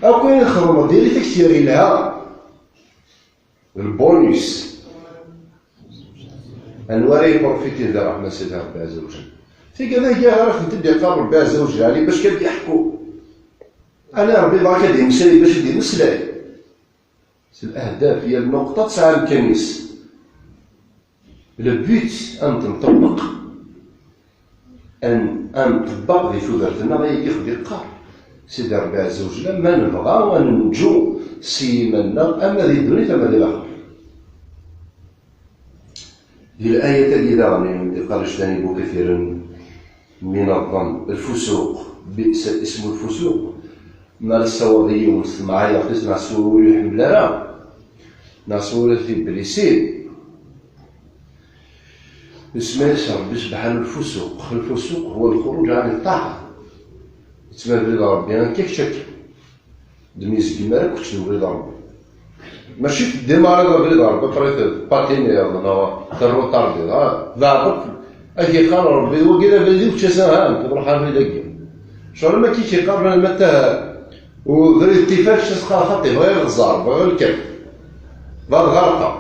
Akk ayen txedmeḍ diri takti yelha. D lbonus. Anwa ara yeprofiti di ṛṛeḥma n Sidi Ṛebbi Ɛezza wa Jell? Tigad-agi ara tent-id-iqqar Ṛebbi Ɛezza wa Jell, ɛni bac kan d-iḥku. Ala Ṛebbi barak ad d-yemmeslay bac ad d-yemmeslay. S lehdaf, yal nnuqṭa tesɛa amkan-is. Le but, ad n-tenṭebbeq. Ad n-, ad nṭebbeq di tudert-nneɣ ayagi i ɣ-d-iqqar Sidi Ṛebbi Ɛezza wa Jell, ma nebɣa ad nenǧu s yiman-nneɣ, ama di ddunit, ama di laxert. Di layat-agi daɣen, yeqqar ijtanibu kathiran min zzann, lfusuq, bi'sa ismu lfusuq. Ma ara tessawaleḍ i yiwen s temɛayert-is neɣ s wawal ur iḥemmel ara, neɣ s wawal ad t-iblisin, isem-is Ṛebbi subḥanu lfusuq. Lfusuq huwa lxuruǧ ɛan ṭṭaɛa. Yettmabrid Ṛebbi akka kečč akka. D mi izgem ara kečč d ubrid Ṛebbi. Mačči teddimariḍ abrid Ṛebbi, après tpatiniḍ neɣ terrutardiḍ. Ah, beɛdeḍ, ad k-iqqar Ṛebbi, wagi d abrid-iw, kečč ass-a, ha, nekk ruḥ abrid-agi. Ccɣel ma k-iqqar, ma ta, ubrid tifak, kečč ass-a xaṭi, bɣiɣ ad ẓer, bɣiɣ lkaf. Bɣiɣ ad ɣerqeɣ.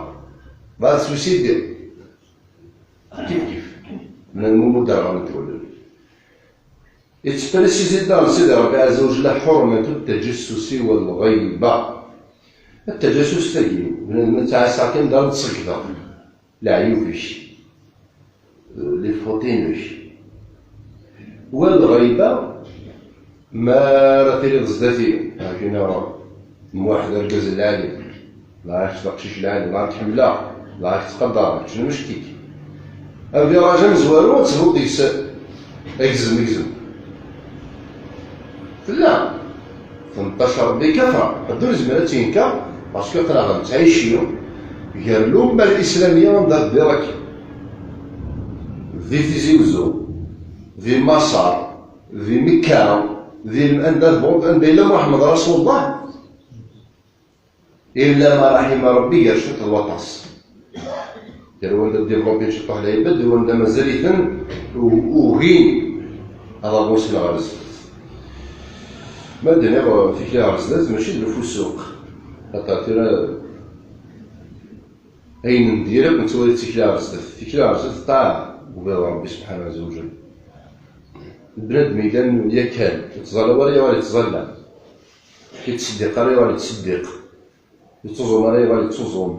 Bɣiɣ ad swisidi. Kif kif. Lmumud ara ɣ-netwalel. Yettprisizi daɣen Sidi Ṛebbi Ɛezza wa Jell ḥurmatu ttaǧassusi wal ɣiba. Ttaǧassust-agi, bnadem ad tt-ɛasseɣ kan daɣen ad ṣeggdeɣ leɛyub-ik, les fautes-inek. Wal ɣiba, mi ara tiliḍ zdat-i, akken Muḥ d argaz n lɛali. Dɣa kečč d aqcic lɛali, dɣa k-ḥemmleɣ, dɣa k-ttqadareɣ, kečč d amectik. Aviraj amezwaru ad tebduḍ deg-s agzem, agzem. Tella. Tenṭac Rebbi kafra. Ḥedd ur yezmir ad tt-yenkeṛ, parce que aql-aɣ nettɛici gar lumma l-islamiyya anda teddiḍ akka. Di Tizi Uzzu, di Maṣer, di Mekka, di anda tebɣuḍ, anda yella Muḥemmed Rasulullah. Illa ma raḥima Rebbi, gar ciṭ d waṭas. Gar wanda développé ciṭuḥ lɛibad d wanda mazal-iten u-, ugin ad avancen ɣer zdat. Ma d-nniɣ tikli ɣer zdat, mačči d lfusuq. Xaṭer tura ayen n dir akk nettwali d tikli ɣer zdat. Tikli ɣer zdat d ṭṭaɛa n ubiḍ Rebbi subḥanahu wa taɛala. Bnadem yellan yakan, ur yettẓalla wara yuɣal yettẓalla. Ur yettseddiq ara yuɣal yettseddiq. Ur yettuẓum ara yuɣal yettuẓum.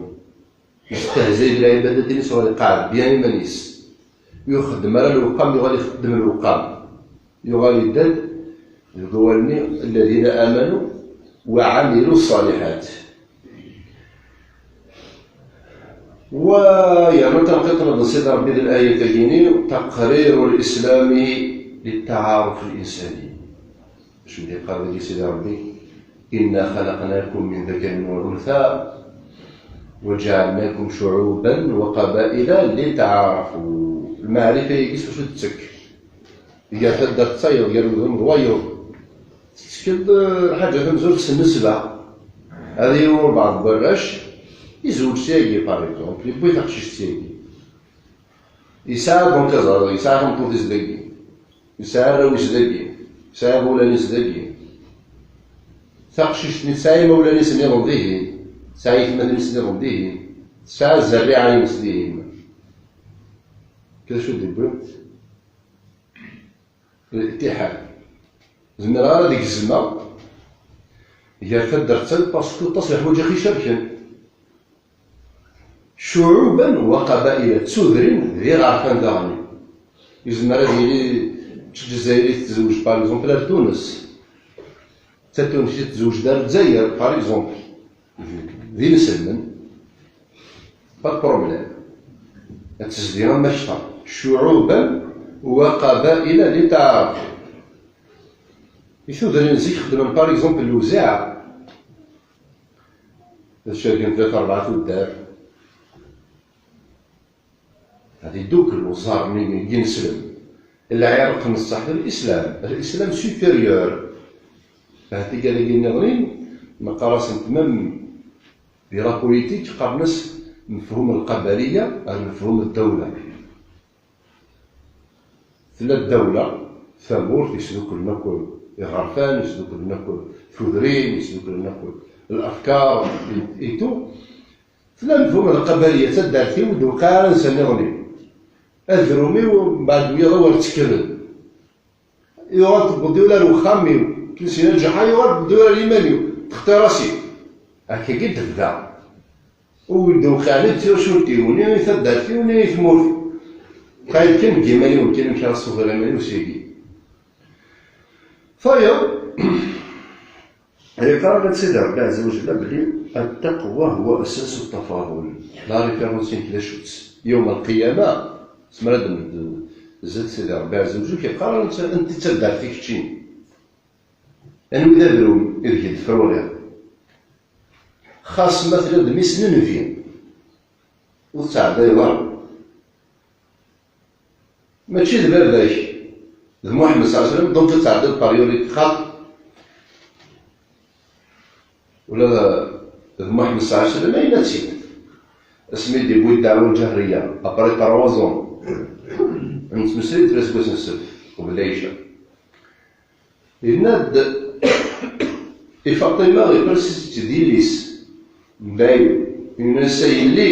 Yestehzay d lɛibadat-ines, yuɣal iqeɛɛed bien iman-is. Ur ixeddem ara lewqam, yuɣal ixeddem lewqam. Yuɣal yedda-d deg wawal-nni, الذين آمنوا وعملوا الصالحات. Wa yerna tanqiṭ n Sidi Ṛebbi di layat-agi-nni, تقرير الإسلام للتعارف الإنساني. Acu i d-yeqqar dagi Sidi Ṛebbi? إنا خلقناكم من ذكر وأنثى وجعلناكم شعوبا وقبائل لتعارفوا. Lmeɛrifa-agi s wacu tettekk? Gar taddart d tayeḍ, gar udem d wayeḍ. Tettekk-d, eh, lḥaǧa tamezwarut s nnesba. Ad yiwen walbeɛḍ n warrac izewǧ s yagi, par exemple, yewwi taqcict s yagi. Yesɛa, donc, aẓar, yesɛa tameṭṭut-is dagi, yesɛa arraw-is dagi, yesɛa iɣulan-is dagi. Taqcict-nni tesɛa imawlan-is nniḍen dihin, tesɛa aytmaten-is nniḍen dihin, tesɛa zzerriɛa-ines dihin. Kra d acu d-yewwi? Litiḥad. Zemreɣ ara ad gezmeɣ gar taddart-a, parce que aṭas n leḥwayeǧ i ɣ-icerken. شعوبا وقبائل, d tudrin d iɣerfan daɣen. Yezmer ad yili d Ǧezzayri tezweǧ, par exemple, ar Tunes. D Tatunsit tezweǧ ar Lezzayer, par exemple. D inselmen. Pas de problème. Ad tezdi am akteṛ. شعوبا وقبائل لتعارفوا. I tudrin zik xeddmen, par exemple, lewzaɛ. Ad cerken tlata rebɛa tuddar. Ad iddukel uẓar-nni n yineslem. Lɛirq n ṣṣeḥ d l'islam. L'islam supérieur. Ahat tigal-agi nniḍen neqqar-asent même di la politique qqaren-as mefhum lqabaliya ar mefhum ddawla. Tella ddawla, tamurt, yesduklen akk iɣerfan, yesduklen akk tudrin, yesduklen akk lafkar, et tout. Tella mefhum lqabaliya, d taddart-iw, ur d-tewqiɛ ara ansa nniḍen-iw. Adrum-iw, mbeɛd wiyaḍ awer ttekren. Yuɣal tewweḍ-d ula ar wexxam-iw. Akken s-yenna Ǧeḥḥa, yuɣal tewweḍ-d ula ar iman-iw. Textiṛ-as-iw. Akkagi d-tebda. Ur d-tewqiɛ ni d twacult-iw, ni i taddart-iw, ni i tmurt-iw. Qay kan deg iman-iw, kan amek ara ṣṣufiɣ iman-iw seg-i. Tayeḍ, yeqqar-aɣ-d Sidi Ṛebbi Ɛezza wa Ǧella belli التقوى هو أساس التفاضل. La référence-inek d acu-tt? Yawm al-qiyama, zemreɣ ad d-, zdat Sidi Ṛebbi Ɛezza wa Ǧella, yeqqar-aɣ-d anti d taddart-ik keččini? Anwi d adrum ideg i d-tefruriḍ? Xas ma tella d mmi-s n nnbi, ur tettɛeddayeḍ ara. Mačči d baba-k, d Muḥemmed صلى الله عليه وسلم, donc ad tɛeddiḍ par priorité, xaṭ ula d, d Muḥemmed صلى الله عليه وسلم, ayen ad tt-id. Asmi d-yewwi ddeɛwa lǧahriya, après trois ans, nettmeslay-d fell-as deg wass n ssebt, qbel lɛica. Yenna-d i Faṭima, iqres-itt-id yelli-s, mbayu, yenna-as: "A yelli,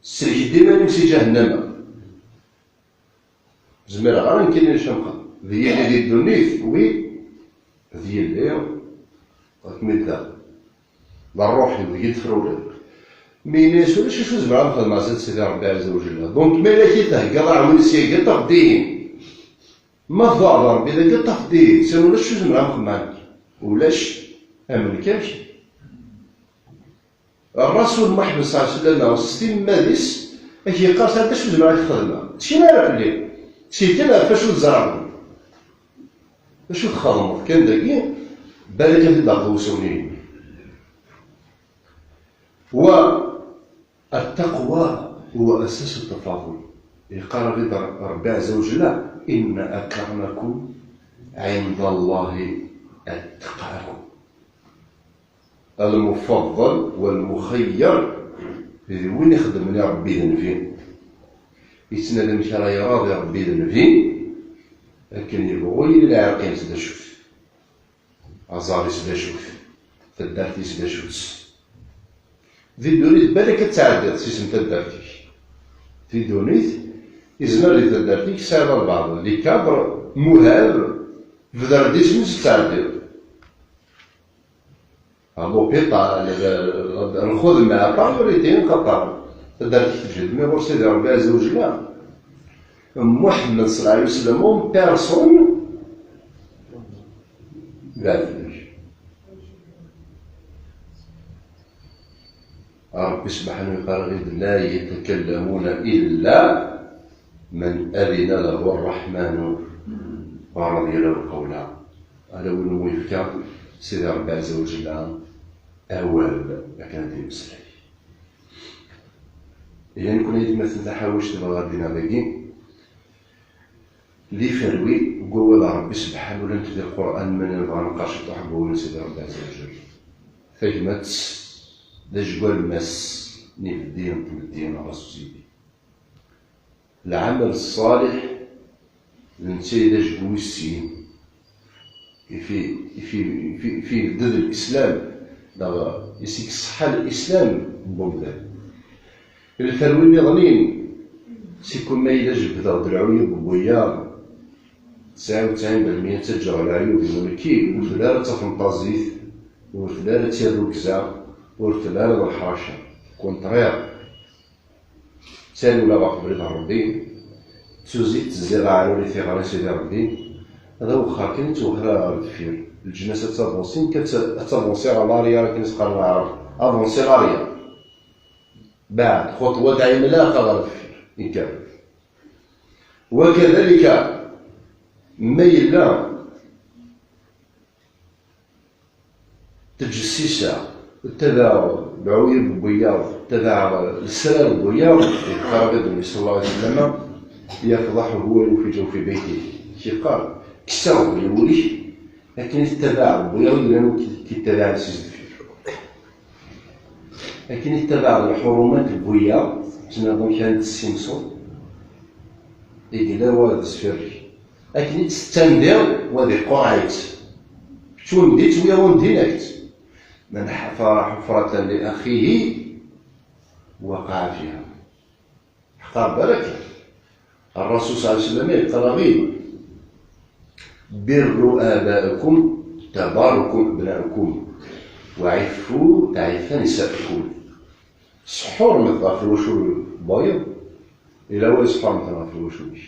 sellek-d iman-im si ǧahennama." Zmireɣ ara nekkini ad camxeɣ. D yelli di ddunit, wi d yelli, ad kem-id-taɣ. D ṛṛuḥ-iw, deg i d-tefruriḍ. Mi yenna-yas: "Ulac acu zemreɣ ad xedmeɣ zdat Sidi Ṛebbi Ɛezza wa Ǧella. Donc, ma yella k-id-theggaḍ aɛwin syagi, ṭṭef-d ihi. Ma tḍuɛeḍ Ṛebbi dagi, ṭṭef-d ihi. Sinon, ulac acu zemreɣ ad xedmeɣ nekk. Ulac, amen kan." Rasul Muḥemmed صلى الله عليه وسلم s timmad-is, ak-yeqqar: "Sɛad, acu zemreɣ ad k-xedmeɣ? Ttkel ara fell-i. Ttkel kan ɣef wacu tzerɛeḍ. Acu txedmeḍ kan dagi, balak ad t-id-taɣeḍ i usawen-ihin." Wa التقوى هو أساس التفاضل. Yeqqar-aɣ-id Ṛebbi ɛezza wa jalla: "إن أكرمكم عند الله أتقاكم." Al-mufaḍḍal wal-muxayyar d win ixeddmen i Ṛebbi d Nnbi. Yettnadi amek ara iṛaḍi Ṛebbi d Nnbi, akken yebɣu yili lɛirq-ines d acu-t, aẓar-is d acu-t, taddart-is d acu-tt. Di ddunit balak ad tɛeddiḍ s isem taddart-ik. Di ddunit, izmer di taddart-ik tesɛiḍ albaɛḍ les cadres, muhab, bder-d isem-is ad tɛeddiḍ. Ɣer l'hôpital, lxedma, priorité, xaṭer taddart-ik teǧhed mi ɣur Sidi Ṛebbi ɛezza wa jalla. Muḥemmed صلى الله عليه وسلم, en personne, d ɛebd-ik. Ṛebbi subḥanahu yeqqar-aɣ-id: "لا يتكلمون إلا من أذن له الرحمن ورضي له قولا." Ala win umi yefka Sidi Ṛebbi ɛezza wa jalla awal akken ad d-yemmeslay. Ihi nekkni aytmaten, taḥawact tebɣa ad d-iniɣ dagi, les fruits n wawal n Ṛebbi subḥanahu llant di Lqur'an, ma nebɣa ad neqqar ciṭuḥ n wawal n Sidi Ṛebbi ɛezza wa jalla. Tagmat d ajgu alemmas n ibeddi n tmetti n Ṛasu Sidi. Lɛamal ṣṣaliḥ d netta i d ajgu wis sin. Ifi, ifi, ifi, ifi ibedded lislam, neɣ isik ṣṣeḥḥa lislam n umdan. Lferwi nniḍnin, sikum ma yella jebdeɣ-d lɛuyub n wiyaḍ, tesɛa u tesɛin belmiya ttaǧǧaɣ leɛyub-inu nekki, ur telli ara d tafenṭazit, ur telli ara d tirrugza, ur telli ara d leḥraca. Contraire. Ttaruleɣ ɣef ubrid n Ṛebbi, ttuzi ttezziɣ aɛrur i tiɣri n Sidi Ṛebbi, ad awexxer kan i ttwexxireɣ ɣer deffir. Leǧnas ad tavansi, nekk ad t-, ad tavansiɣ ɣer l'arrière akken i s-qqaren Leɛrab, avancer l'arrière. Beɛd, خطوة d imlaq ɣer deffir, ikker. وكذلك ma yella ttjessisa, ttabaɛeɣ lɛuyub n wiyaḍ, ttabaɛeɣ lesrar n wiyaḍ, yeqqar-aɣ-id Nnbi صلى الله عليه وسلم: "يفضح هو في جوف بيته." Yeqqar, kkes aɣbel i wul-ik, akken i tettabaɛeḍ wiyaḍ yellan ur k-, k-ittabaɛen si sdeffir. Akken i tettabaɛeḍ lḥurumat n wiyaḍ, tessneḍ amek ara n-tessimseḍ, i yella wa d sfir-ik. Akken i tt-tettandiḍ, wa d iqqureɛ-itt. Kečč ur ndin-tt, wiyaḍ ur ndin-ak-tt. من حفر حفرة لأخيه وقع فيها. Ḥqar baraka. Ṛṛasul صلى الله عليه وسلم yeqqar-aɣ-id: "بروا آباءكم تباركم أبناؤكم وعفوا تعف نساؤكم." Sḥurmet ɣef lwacul n wayeḍ, yella wa yesḥurmet ɣef lwacul-ik.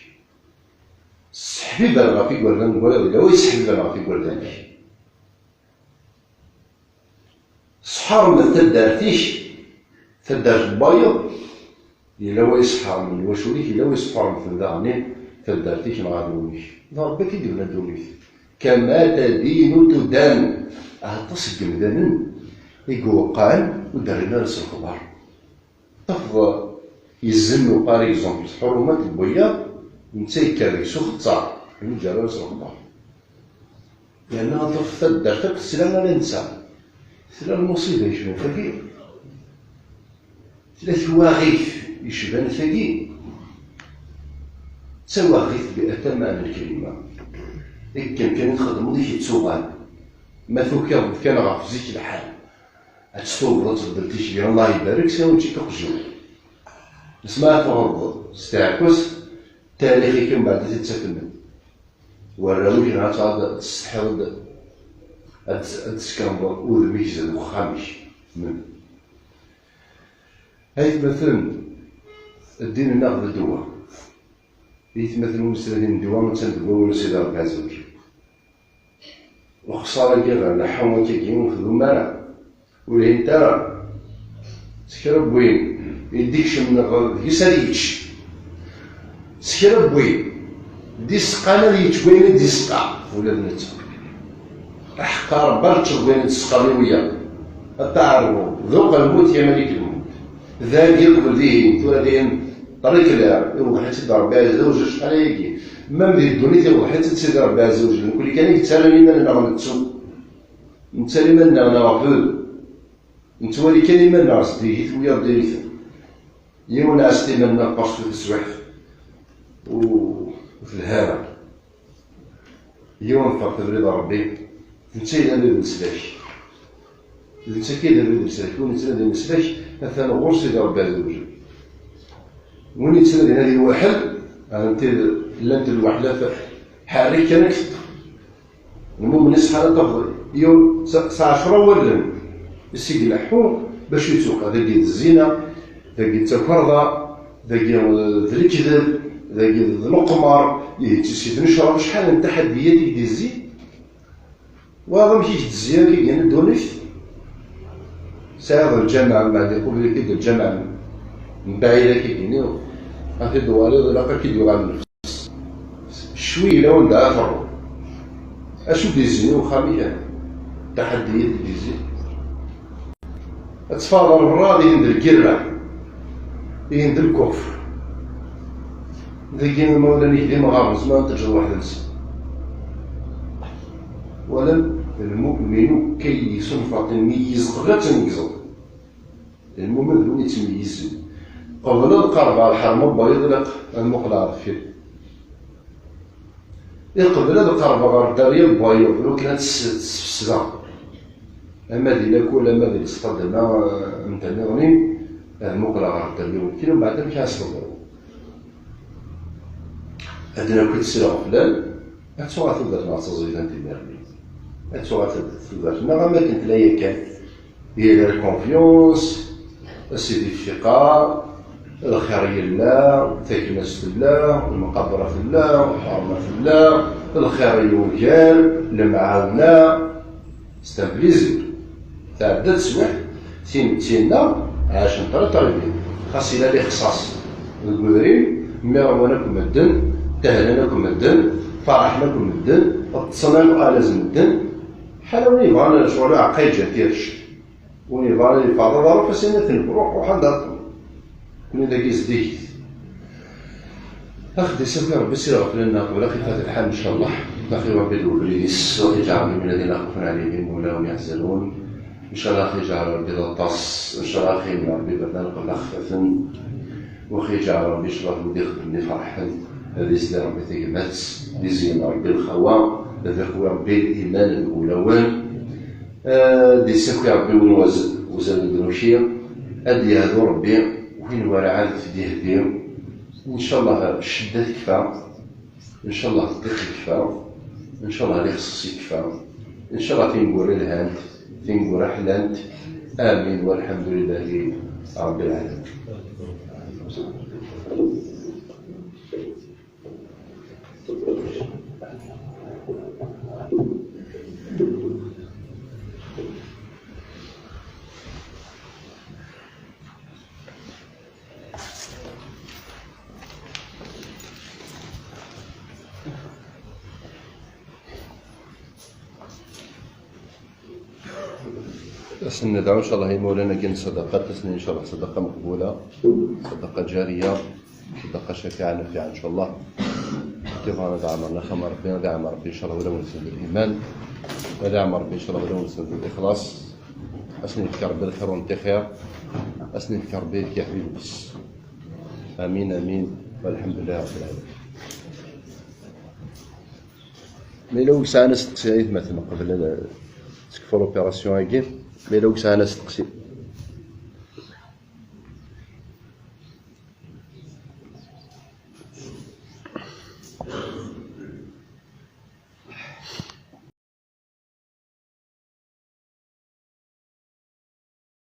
Sseḥbiber ɣef igerdan n wayeḍ, yella wa yesseḥbiber ɣef igerdan-ik. Sḥurmet taddart-ik, taddart n wayeḍ, yella wa yesḥurmen lwacul-ik, yella wa yesḥurmen daɣen taddart-ik neɣ aɛdawen-ik. D Ṛebbi i k-id-yebnan ddunit. كما تدين تدان. Aṭas n yemdanen i iweqqɛen ur d-rrin ara s lexbar. Tafeḍ izennu, par exemple, lḥurumat n wiyaḍ, netta yekker deg-s uxeṭṭar, ur d-yerri ara s lexbar. Yerna ad tafeḍ taddart akk tesla ala netta. Tella lmuṣiba yecban tagi. Tella twaɣit yecban tagi. D tawaɣit bi ata meɛna lkalima. Akken kan i txedmeḍ i k-ittuɣal. Ma tukiḍ-d kan ɣef zik lḥal, ad ttubeḍ ad tbeddel tikli, Allah ibarek, s awen-ččik aqjun. Asma ad tɣelḍeḍ s teɛkust, tarix-ik mbeɛd ad t-id-tafem. Warraw-ik neɣ ad tɛad tessetḥiḍ-d, ad, ad d-teskreḍ udem-ik zdat uxxam-ik. Men. Aytmaten, ddin-nneɣ d ddwa. Aytmaten, ur nesɛi din ddwa, attan deg wawal n Sidi Ṛebbi ɛezza wa jell. Lexṣara-agi ɣer leḥḥu akkagi ur tdum ara, ur lhint ara. S kra n win i d-ikecmen deg-s ad yečč. S kra n win d-isqan ad yečč wayen i d-isqa ula d netta. Aḥeqqar Rebbi ad teččeḍ wayen i d-tesqaḍ i wiyaḍ. Ad taɛerḍeḍ d uqelmut yamalik lmut. Dagi qbel dihin, tura dihin ṭrik lɛir, iwḍeḥ-itt-id Rebbi Ɛezza Wajal acḥal ayagi. Mam di ddunit iwḍeḥ-itt-id Sidi Rebbi Ɛezza Wajal, nekkni kan i yettarran iman-nneɣ nettu. Nettali iman-nneɣ neɣ ḥud. Nettwali kan iman-nneɣ zeddigit wiyaḍ diri-ten. Yiwen ɛas iman-nneɣ parce que teswiḥt u telha ara. Yiwen ḍfer abrid n Ṛebbi, d netta i d abrid n leslak. D netta kan i d abrid n leslak. Win yettnadin leslak, atan ɣur-s Sidi Ṛebbi Ɛezza Wajal. Win yettnadin ad iwaḥel, ahat llant lwaḥlat, ḥerrik kan ad k-teṭṭef. Lmumen iṣeḥḥan ad tafeḍ yiwen s ɛecra wallen i s-ileḥḥu bac ittuqad. Dagi d zzina, dagi d takerḍa, dagi d lekdeb, dagi d leqmer, ihi d tissit n ccrab. Acḥal n taḥaddiyat i d-izzi. Wayeḍ amek i k-d-tezzi akka gani ddunit? Sɛiḍ lǧameɛ, mbeɛd iqubel-ik-id lǧameɛ mbaɛid akka gani, ad t-id-twaliḍ ilaq ad k-id-yuɣal nnefs. Ccwi yella wanda ara terreḍ. Acu d-izzin i uxxam-ik? Taḥaddiyat i d-izzin. Ad teffɣeḍ ɣer berra, dihin d lgirra, dihin d lkufr. Dagi imawlan-ik d imɣaren, tzemreḍ ad teǧǧeḍ weḥd-nsen. Walan, lmu'minu kayyisun faṭin, meyyez qbel ad tneggzeḍ. Lmumen d win yettmeyyizen. Qbel ad qerbeɣ lḥerma n wayeḍ, ilaq ad muqleɣ ɣer deffir. Iqbel ad qerbeɣ ɣer dderya n wayeḍ, lukan ad s-, sfesdeɣ. Ama di lakul, ama di leṣfad, ama, eh, anda nniḍen, ad muqleɣ ɣer dderya wekkin, umbeɛd amek ad s-teḍru? Ad d-naki-d s iɣeblan, ad tuɣal tudert-nneɣ d taẓidant imir-nni. Ad tuɣal tudert-nneɣ am akken tella yakan. Yella la confiance, a sidi tfiqa, lxir yella, takmast tella, lmeqabra tella, lḥerma tella, lxir yugar, lemɛawna. C'est un plaisir. Tɛedda teswiɛt, timetti-nneɣ ɛacent très très bien. Xas yella lixṣaṣ deg udrim, mi ṛwan akk medden, tehlan akk medden, ferḥen akk medden, ṭṭsen akk alaẓ medden. Ḥala win yebɣan lecɣal uɛeqqa yeǧǧa tirect. Win yebɣan ad yeffeɣ d aḍaruf, as-in ad t-nefk, ruḥ, ruḥ anda ara teṭṭfeḍ. Nekni dagi zeddigit. Ad ɣ-d-isaki Ṛebbi si lɣefla-nneɣ qbel ad ɣ-ifat lḥal, ncallah. Ad ɣ-iwabbi-d webrid-is, ad ɣ-iǧɛel min alladhina khawfun ɛalayhim wa la hum yaḥzanun. Ncallah ad ɣ-iǧɛel Ṛebbi d aṭas. Ncallah ad ɣ-iwabbi Ṛebbi iberdan qbel ad ɣ-faten. Wa ɣ-iǧɛel Ṛebbi ncallah d wid ixeddmen iferḥen. Ad izdi Ṛebbi tagmat, ad izeyyen Ṛebbi lxawa, ad iqwi Ṛebbi liman deg wulawen. Ad d-issaki Ṛebbi win waz-, uzal n ddnuci, ad d-yehdu Ṛebbi win werɛad d-yehdi. Ncallah ccedda tekfa, ncallah ddeyq yekfa, ncallah lixṣaṣ yekfa, ncallah tineggura lhant, tineggura ḥlant. Amin, walḥemdulillahi Ṛebbil ɛalamin. Ad sen-nedɛu, ncallah, i imawlan-agi n ṣṣadaqat, ad sen-, ncallah, ṣṣadaqa meqbula, ṣṣadaqa ǧariya, ṣṣadaqa cafiɛa nafiɛa, ncallah. Kif ad ɛemren axxam n Ṛebbi, ad iɛmer Ṛebbi, ncallah, ulawen-nsen d liman, ad iɛmer Ṛebbi, ncallah, ulawen-nsen d lixlaṣ, ad sen-yefk Ṛebbi lxir u n tixir, ad sen-yefk Ṛebbi ayefki ḥbib-is. Amin, amin, walḥemdulillahi Ṛebbil ɛalamin. Ma yella wi yesɛan asteqsi, aytmaten, qbel ad tekfu l'opération-agi, ma yella wi yesɛan asteqsi.